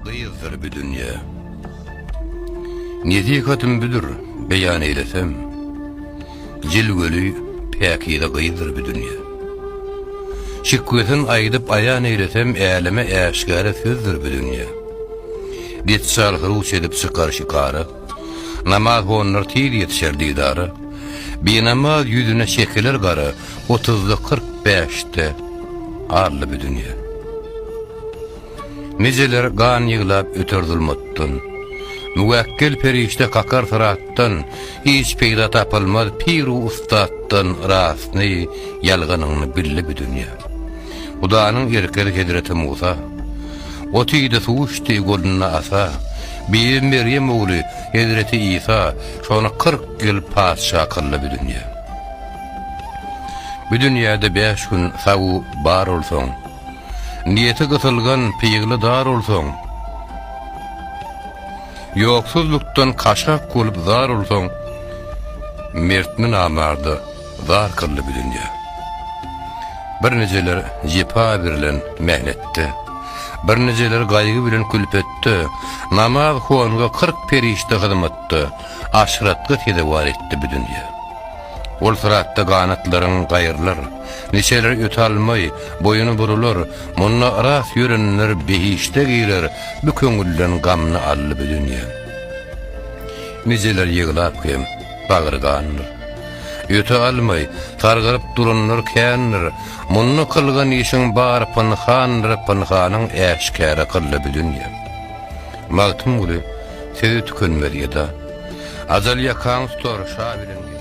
Gyzdyr bu dünýe. Nesihatym budur, beýan eýlesem. Jilweli, päkize gyzdyr bu dünýe. Şikwesin aýdyp aýan eýlesem, äleme äşgäre sözdür bu dünýe. Deçjal hyruç edip çykar şikara. Namazhonlar tiz ýetişer didara. Binamaz ýüzüne çekiler gara, Otuzda, 45-de arly bu dünýe. Nijeler gan ýyglap öter zulmatdan. Müwekgel perişde kakar syratdan, Hiç peýda tapylmaz pir-u ussatdan, Rastyny, ýalganyny bildi bu dünýe. Hudanyň erkegi hezreti Musa. Ot iýdi, suw içdi, golunda asa. Bibi Merýem ogly hezreti Isa, Şony 40 ýyl patyşa kyldy bu dünýe. Bu dünýäde bäş gün sag-u bar bolsaň, Niýeti gysylgan, pygly dar bolsaň, Ýoksuzlykdan kaşak bolup zar bolsaň, Mertmi namarda zar kyldy bu dünýe. Birnijeler jepa birlen mähnetde, Birnijeler gaýgy bilen külpetde, Namaz honga 40 perişde hyzmatda, Aşyratga sezewar etdi bu dünýe. Ol syratda ganatlaryň gaýrylar, Niçeler öte almaý, boýuny burular, Munda ras ýörenler behişde girer, Bu köňülden gamny aldy bu dünýe. Nijeler ýyglap hem bagry gandyr. Öte almaý, sargyryp duranlar kändir, Munda kylgan işiň bary pynhandyr, Pynhanyň äşgäre kyldy bu dünýe. Magtymguly, sözi tükenmez eda. Ajal ýakaňy tutar, şa bilen.